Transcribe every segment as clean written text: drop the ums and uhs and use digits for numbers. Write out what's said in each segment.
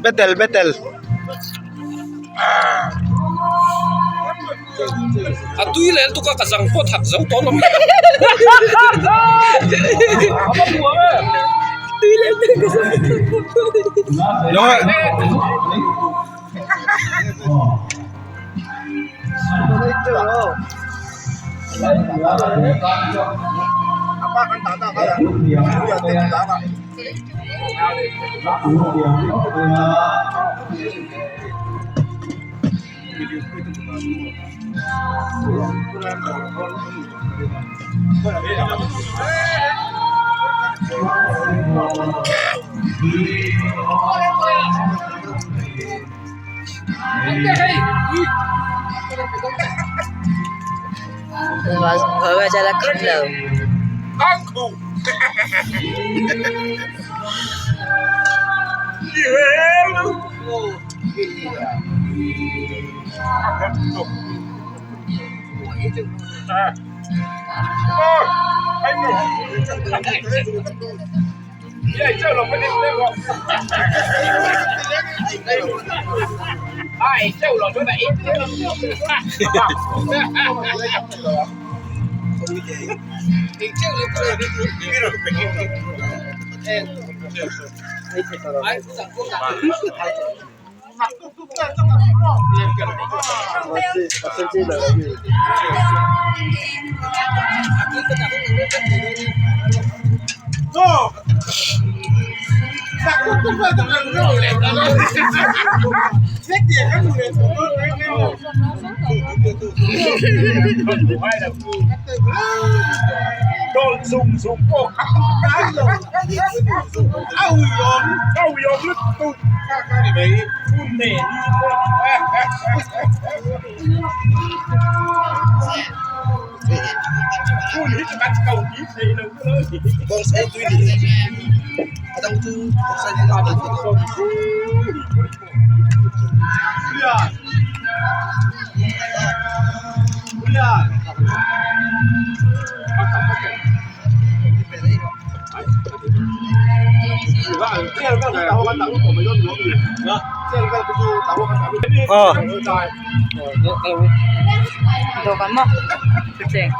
Bethel Bethel A tui leh lutuk a ka zang pawh thak zo tawh lo Dawhkan maw thutthleng.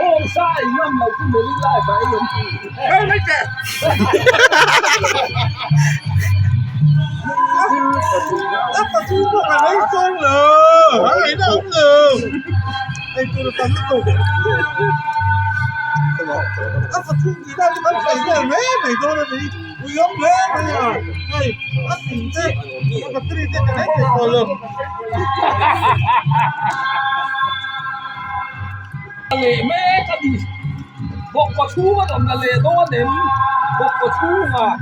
Bawng sa ei ngam lo chu Mary life ah ei an ti. A leh mek a ni. Bawkkaw chhung a rawn la leh dawn em? Bawkkaw chhungah.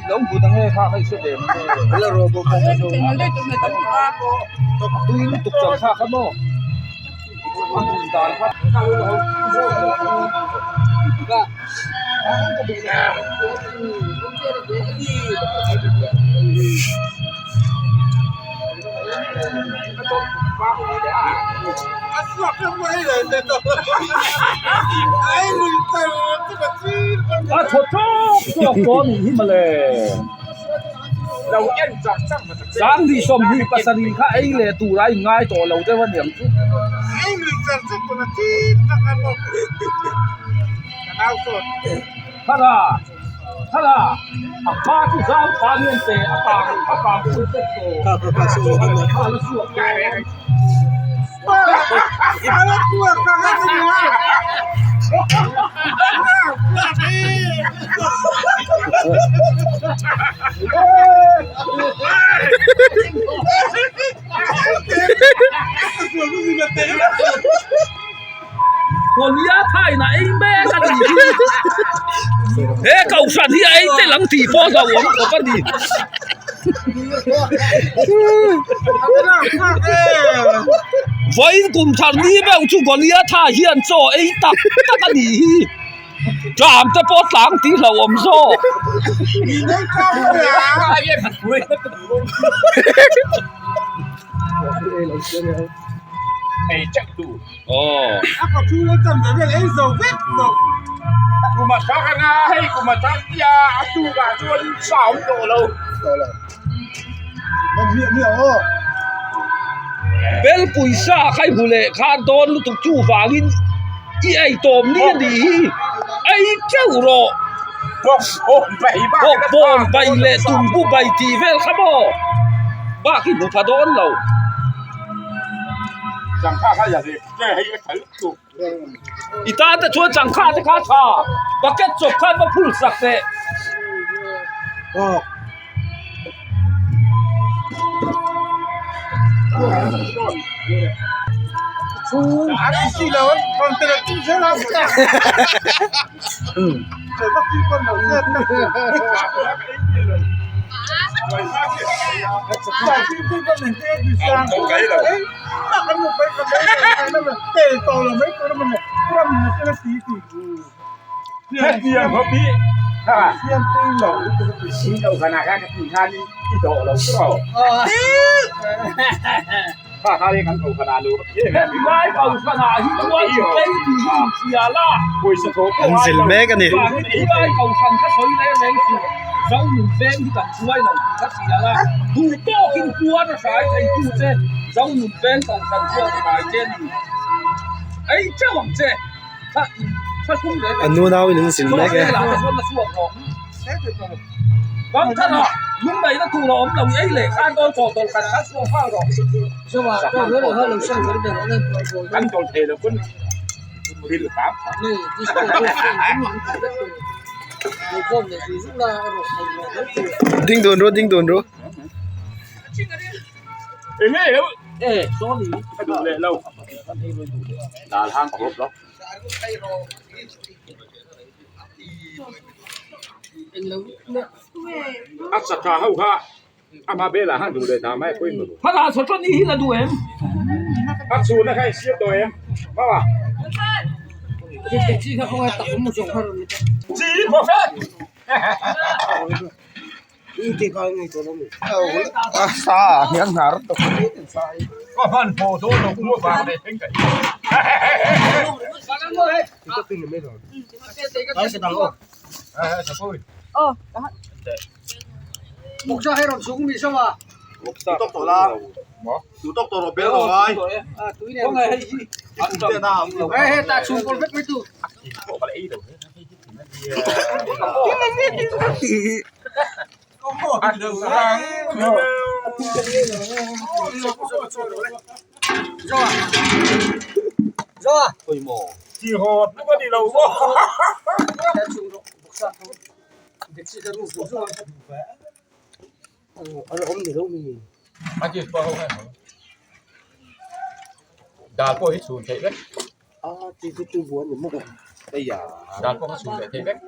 Lo hmu ta nge kha hei hre ve mai e tui lutuk chang kha kha maw a hmun dan kha A thaw tawk tawk pawh a nih hi mawle. Sangli 27 kha ei leh tur a inngai tawh lo deuh a niang chu. Thara Thara a hma chu zau tha ni an pe a pang a pang pui tlat tawh a la chhuak dawn. Kolia thain a ei mek a ni hi. He kohhran hi a ei tel ang tih pawh hlauh awm khawp a ni. Vawiin kum thar ni meuh chu Goliatha hian chaw ei tak tak a nih hi. Tlam te pawh tlang tih hlauh awm zawk. Aw. Belpui sa kha i hmu leh khan dawn lutuk chu vangin i ei tawm ni a nih hi ei teuh rawh bawkbawn bai leh tumbu bai tih vel kha maw bak i hmu pha dawn lo. I tan te chuan changkha te kha tha bucket chawp khan va phul sak teh. Helai kohhranah hi chuan tlei tih hi inhria la. An zil mek a ni. Helai kohhran kha sawi reng reng suh. Zonun veng hi kan hruai lo tih kha hria la. Duh tawkin puan a hrai thei tu che Zonun veng kohhran chuan a hrai che a ni. Ei teuh ang che. Kha in tha hlum reng An nunau in an zil mek e. Ding dun ru ding dun ru. Aw. Dal pawh hi chhun theih vek dal pawh kha chhun leh theih vek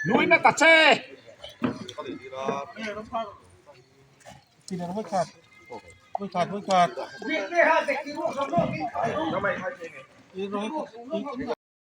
Núi nó cà chê.